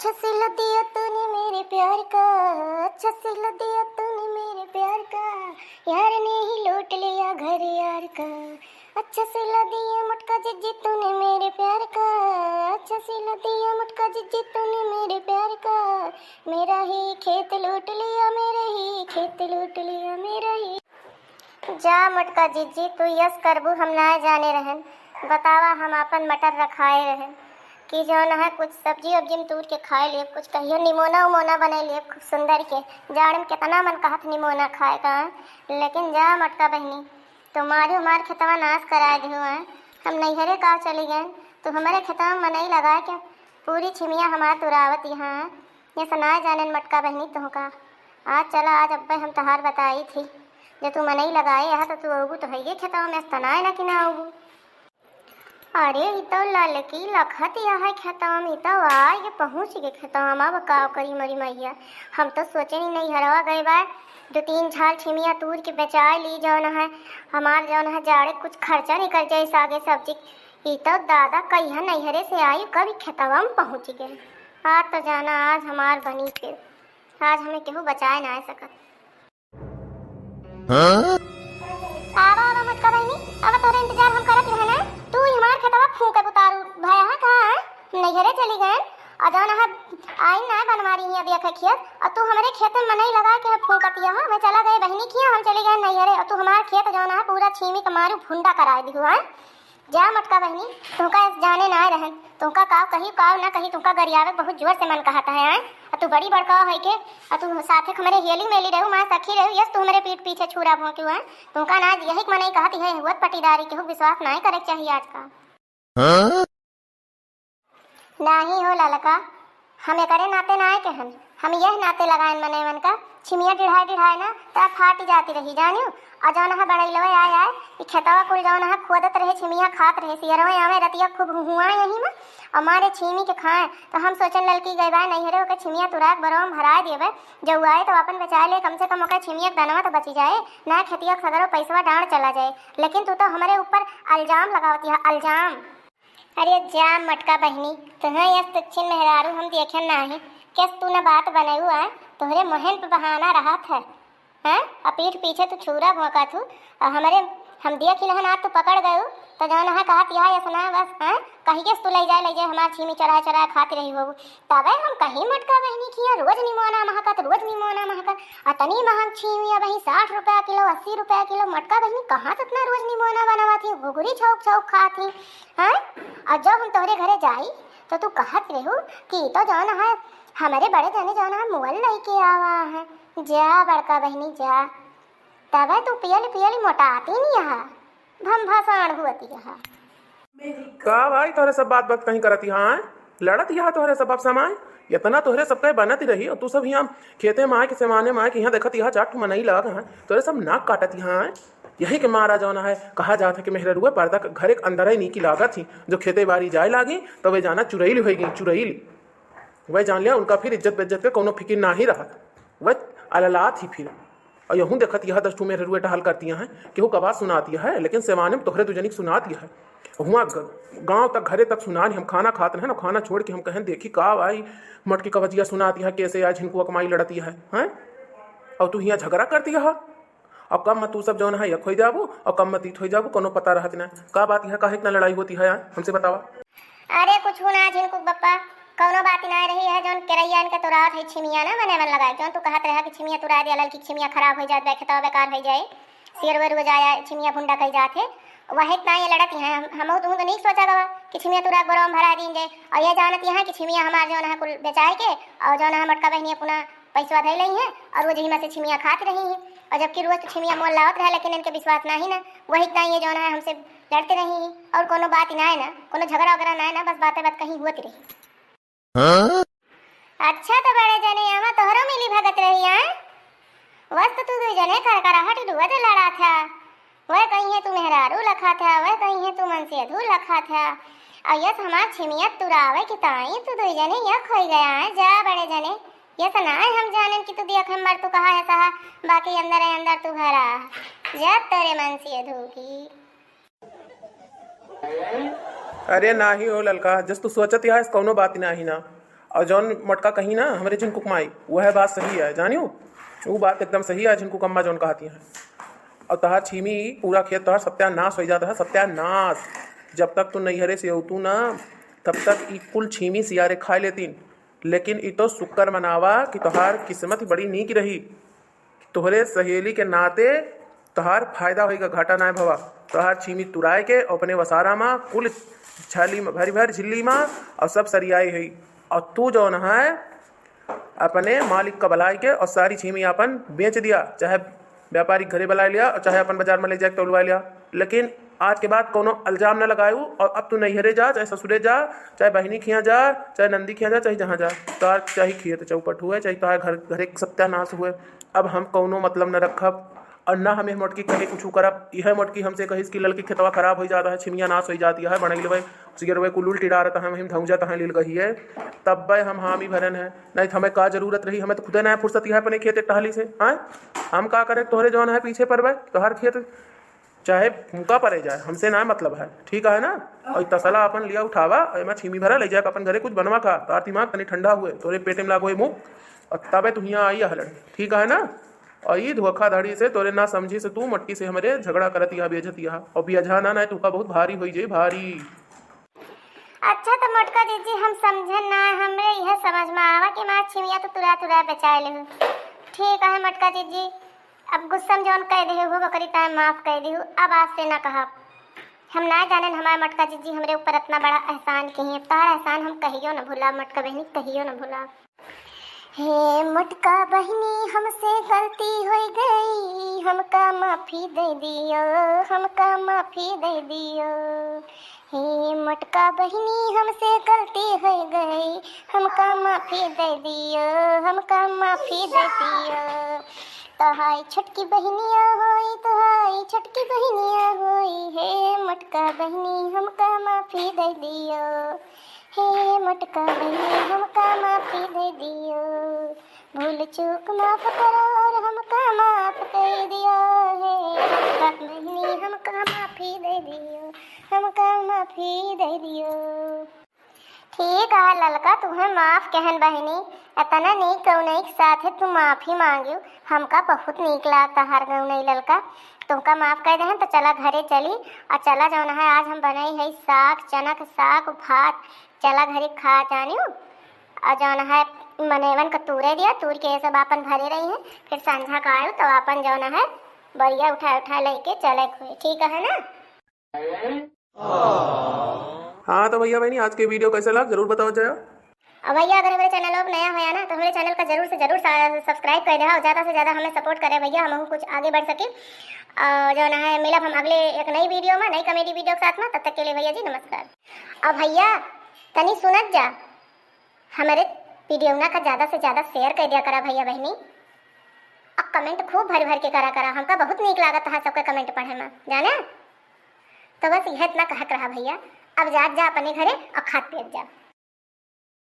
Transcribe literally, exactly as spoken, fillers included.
अच्छा सिला दिया तूने मेरे प्यार का, अच्छा सिला दिया तूने मेरे प्यार का, यार ने ही लूट लिया घर यार का। अच्छा सिला दिया मोटका जिज्जी तूने मेरे प्यार का, अच्छा सिला दिया मोटका जिज्जी तूने मेरे प्यार का, मेरा ही खेत लूट लिया, मेरा ही खेत लूट लिया, मेरा ही। जा मोटका जिज्जी, तू यस करबू, हम नाय जाने रहन। बतावा, हम आपन मटर रखाए रहन कि जौन है कुछ सब्जी उब्जी में तूर के खाए लेब, कुछ कहियो निमोना उमोना बनाए लेब खूब सुंदर के। जाड़ में कितना मन कहत निमोना खाए का, लेकिन जा मोटका बहिनी, तुम्हारी हमार खेतवा नाश कराए दिहु है। हम नैहरे का चली गए, तू हमारे खेतवा में मनई लगा के पूरी छिमिया हमार तुरावत यहाँ है। ये सनाए जानेन मोटका बहिनी तुहका। आज चला, आज अब्बे हम तहार बताई थी। जे तू मनई लगाए यहाँ तो तू अउबू तो हइये खेतवा में, सनाए ना कि ना अउबू। अरे, ई तो ललकी लखत यहाँ है खेतवा में, ई तो आए के पहुँच के खेतवा में। अब का करी मोरी मैया, हम तो सोचे नहीं नैहरवा गए बा, दो तीन झाल छिमिया तूर के बेचाए ली, जौन है हमार जौन है जाड़े कुछ खर्चा निकल जाए सागे सब्जी। ई तो दादा कहिया नैहरे से आई, कभी खेतवा में पहुँच गए। आज तो जाना, आज हमार बनी के, आज हमें केहू बचाए ना सकत। हाँ? आवा, आवा मोटका बहिनी, आवा, तोहरे इंतजार हम करत रहे ना। तू ही हमार खेतवा फूंके उतारू भया है का, हैं? नैहरे चली गए, और जौन है आई ना बनवारी हिया देखे खेत, और तू हमरे खेत में मनई लगा के फूंकत हिया, हाँ? मैं चला गए बहिनी किया, हम चली गए नैहरे, और तू हमार खेत जौन है पूरा छीमी के मारू भुंडा कराए दिहु, हैं? जा मोटका बहिनी, तुहका यस जाने ना रहन, तुहका काव कही काव ना कही, तुहका गरियावे बहुत जोर से मन कहत है, आय? आ तू बड़ी बड़का होई के, आ तू साथे हमरे हेली मेली रहू, माँ सखी रहू, यस तू हमरे पीठ पीछे छुरा भोंके हुआ, तुहका ना यही के मनई कहत है, हुअत पटीदारी केहू विश्वास नाय करे के चाहिए आजकल। हाँ? नाही हो ललका, हम एकरे नाते ना आए के हन, हम यह नाते लगाएन मनई मन का, छिमिया डिढ़ाए डिढ़ाए ना, त फाट जाती रही, जानियो। और जौन है बड़ैलवा आए आए, ई खेतवा कुल जौन है खोदत रहे, छिमिया खात रहे, सियरवा आवे रतिया खूब हुआ यही में, और मारे छीमी के खाए, तो हम सोचन ललकी गए बा नैहरे ओके छिमिया तुराक बरोम भराए देवे, जौ आए तो अपन बेचाए ले, कम से कम ओके छिमिया के दनवा तो बची जाए, ना खेतिया के सगरो पैसवा डांड चला जाए, लेकिन तू तो हमरे ऊपर अल्जाम लगावती है, अल्जाम। अरे जा मोटका बहिनी, तुहें यस तुच्छिन मेहरारू हम देखे नाही, केस तू न बात बनऊ आ, तोहरे मोहन पे बहाना रहत है, हैं? आ पीठ पीछे तू छुरा भोंकत हू, आ हमरे, हम देख ही लहन आ तू पकड़ गऊ, तो जौन है कहत यह यस ना बस, हैं? कही केस तू ले जाए, ले जाए, हमार छीमी चोराए चोराए खाती रही हो, तबे हम कहीं मोटका बहिनी किया, रोज निमोना महकत, रोज निमोना महकत। अतनी महंग छीमी अबहीं साठ रुपया किलो, अस्सी रुपया किलो। मोटका बहिनी कहाँ से इतना रोज निमोना बनावत ही, घुघुरी छौक छौक खात ही, हैं? और जब हम तोहरे घरे जाई, तो तू कहत रहू कि ई तो जौन है, हमरे बड़े जने जौन है, मुअल लइके आवा है। जा बड़का बहिनी जा, तबे तू पियल पियल मोटाती नहीं है। भम भसाण हुअती है। का भाई, तोहरे सब बात बात कहीं करत यहाँ, लड़त यहाँ तोहरे सब बाप समाय, इतना तोहरे सबके बनत ही रही, और तू सब यहाँ खेते में आए के सेवाने में आए के यहाँ देखत यहाँ चार ठो मनई लाग हैं, तोहरे सब नाक काटत यहाँ। यही के मारा जौन है, कहा जात है कि मेहररुआ पर्दा के घरे के अंदर ही नीकी लागत ही, जो खेते बारी जाए लागी, तो वे जाना चुरैल होई गई, चुरैल। वह जान लिया, उनका फिर इज्जत बेज्जत के कौनो फिकिर ना ही रहत। वह अललात ही फिर। और यहूँ देखत यह दस ठू मेहररुए टहल करती हैं, केहू का बात सुनाती है, लेकिन सेवाने में तोहरे दुजनी के सुनाती है। हुआ ग-, गाँव तक, घरे तक सुनान, हम खाना खात रहे ना, खाना छोड़ के हम कहें, "देखी का आई, मटकी कवजिया सुनाती है, कैसे आज इनको अकमाई लड़ती है, हैं?" और तू हियाँ झगड़ा करती है। अब कम में तू सब जौन है, एक होई जाबू, और कम में तीत होई जाबू, कोनो पता रहत ना। का बात है, काहे इतना लड़ाई होती है यार, हमसे बतावा। अरे कुछ ना झिनकुक बप्पा, कौनो बात ना रही है, जौन केरैया इनके तुरावत है छिमिया ना, मने मन लगाए, जौन तू कहत रहा कि छिमिया तुरा दे, ललकी छिमिया खराब हो जात बा, खेतवा बेकार हो जाए, शेर वेर हो जाए, छिमिया भुंडा कही जात है, वही इतना ये लड़त हैं। हम, हमहू तुहू तो नहीं सोचा गवा कि छिमिया तुरा के बोरवा में भरा दीन जाए, और ये जानत यहाँ कि छिमिया हमार जौन है कुल बेचाए के, और जौन है मोटका बहिनी अपना पैसवा धइ लई हैं और वो जहिमा से छिमिया खात रही हैं। और जबकि रोज तो छिमिया मोल लावत रहे, लेकिन इनके विश्वास नाही ना, वही इतना ये जौन है हमसे लड़ते रही हैं। और कोनो बात ही ना है ना, कोनो झगड़ा वगैरह ना है ना, बस बातें बात कहीं होती रही। हाँ? अच्छा तो बड़े जने, आवा तोहरो मिली भगत रही, आए? बस तो तू दू जने कर कर हट डुआ जो लड़ा था। वह कहीं है तू मेहरारू लखा था, वह कहीं है तू मनसेधू लखा था। और यस हमार छिमियत तुरावे के ताई तू दुई जने यक होई गया है। जा बड़े जने, यस ना है हम जानन कि तू दिया खम्बर तू कहा है सहा, बाकी अंदर है अंदर तू भरा। जा तेरे मनसेधू की। अरे नाही हो ललका, जस तू सोचत यह कौनो बात नाही ना। और जौन मोटका कही ना हमरे झिनकुक माई, वह बात सही है, जानियो, वो बात एकदम सही है, झिनकुक अम्मा जौन कहती हैं। और तोहार छीमी पूरा खेत तोहार सत्यानाश होइ जात है, सत्यानाश। जब तक तू नैहरे से अउतू ना, तब तक ई कुल छीमी सियारे खाए लेतीन। लेकिन ई तो शुक्र मनावा कि तोहार किस्मत बड़ी नीक रही। तोहरे सहेली के नाते तोहार फायदा होइगा, घाटा नाय भवा। तोहार छीमी तुराए के अपने वसारा मा कुल छाली मा भरी भर झिल्ली मा और सब सरियाई हुई। और तू जौन है अपने मालिक का बुलाए के और सारी छीमी आपन बेच दिया, चाहे व्यापारी घरे बुलाए लिया और चाहे अपन बाजार में ले जाके तौलवा लिया। लेकिन आज के बाद कौनो इल्जाम न लगायू। और अब तू नैहरे जा, चाहे ससुरे जा, चाहे बहिनी खिया जा, चाहे नंदी खिया जा, चाहे जहाँ जा, तोहार चाहे खेत चौपट हुए, चाहे तोहार घर, घरे सत्यानाश हुए, अब हम कौनो मतलब न रखब। और ना हमें मोटकी कहे कुछ करब। यह मोटकी हमसे कहिस कि ललकी खेतवा खराब होइ जात है, छिमिया नाश होइ जात है, बनई लेवे, सिगरवे कुल उल्टी डारत है, हम धौजत है लील गही है, तब्बे हम हामी भरन है। नहीं तो हमें का जरूरत रही, हमें तो खुदे ना फुर्सत है अपने खेत टहली से। हाँ, हम का करे तोहरे जौन है पीछे परबे, तोहर खेत चाहे फूका पड़े जाए, हमसे ना मतलब है, ठीक है ना? और तसला अपन लिया उठावा, और एमा छीमी भरा ले जाके अपन घरे कुछ बनवा खा, तार दिमाग तनी ठंडा हुए, तोरे पेटे में लागो है मुँह, और तबे तू हियाँ आई हलन, ठीक है ना? और ई धोखाधड़ी से तोरे ना समझी से तू मट्टी से हमरे झगड़ा करत यहाँ बेझत यहाँ, और बेझा ना, ना तुका बहुत भारी होई जे भारी। अच्छा तो मोटका जीजी, हम समझन ना, हमरे यह समझ में आवा कि हमार छिमिया तो तुरा तुरा बेचाए लेहू। ठीक है मोटका जीजी, अब गुस्सा में जौन कह देहू हो, ओकरी ताय माफ कह देहू, अब आज से ना कहब। हम ना जानेन हमार मोटका जीजी हमरे ऊपर इतना बड़ा एहसान किहे, तोहर एहसान हम कहियो न भुलाब मोटका बहिनी, कहियो न भुलाब। हे मोटका बहिनी, हमसे गलती होइ गई, हमका माफी दे दियो, हमका माफी दे दियो। हे मोटका बहिनी, हमसे गलती होइ गई, हमका माफी दे दियो, हमका माफी दे दियो। तोहाई छोटकी बहिनिया होई, तोहाई छोटकी बहिनिया होई, हे मोटका बहिनी, हमका माफी दे दियो। हे मोटका बहिनी, हमका माफी दे दियो। भूल चूक माफ करो और हमका माफ कर दियो। हे मोटका बहिनी, हमका माफी दे दियो, हमका माफी दे दियो। ठीक है ललका, तुहें माफ कहन बहिनी, इतना नीक गौनई के साथे तू माफी मांगियो, हमका बहुत नीक लागता हर गौनई ललका। तुमका माफ कर देहन तो चला घरे चली, और चला जौन है आज हम बनई है साग, चना के साग भात, चला घरे खा जानियो। और जौन है मनेवन का तूरे दिया, तूर के ये सब आपन भरे रही है, फिर संझा का आयो तो आपन जौन है बरिया उठा उठा लेके चले हुए, ठीक है ना? हाँ तो भैया बहनी, आज के video कैसे लाग जरूर बताओ जाए। और भैया अगर हमारे channel पर नया होया ना तो हमारे channel का जरूर से जरूर सा-, subscribe कर दे और ज़्यादा से ज़्यादा हमें support करे भैया, हम कुछ आगे बढ़ सके। और जौन है मिलब हम अगले एक नई video में, नई comedy video के साथ में। तब तक के लिए भैया जी नमस्कार। और भैया तनी सुनत जा, हमारे video ना का ज़्यादा से ज़्यादा share कर दिया करा भैया बहनी, और comment खूब भर भर के करा करा, हमका बहुत नीक लागत है सबके comment पढ़े में, जाने। तो बस यह इतना कहक रहा भैया, अब जात जा अपने घरे और खात पियत जा।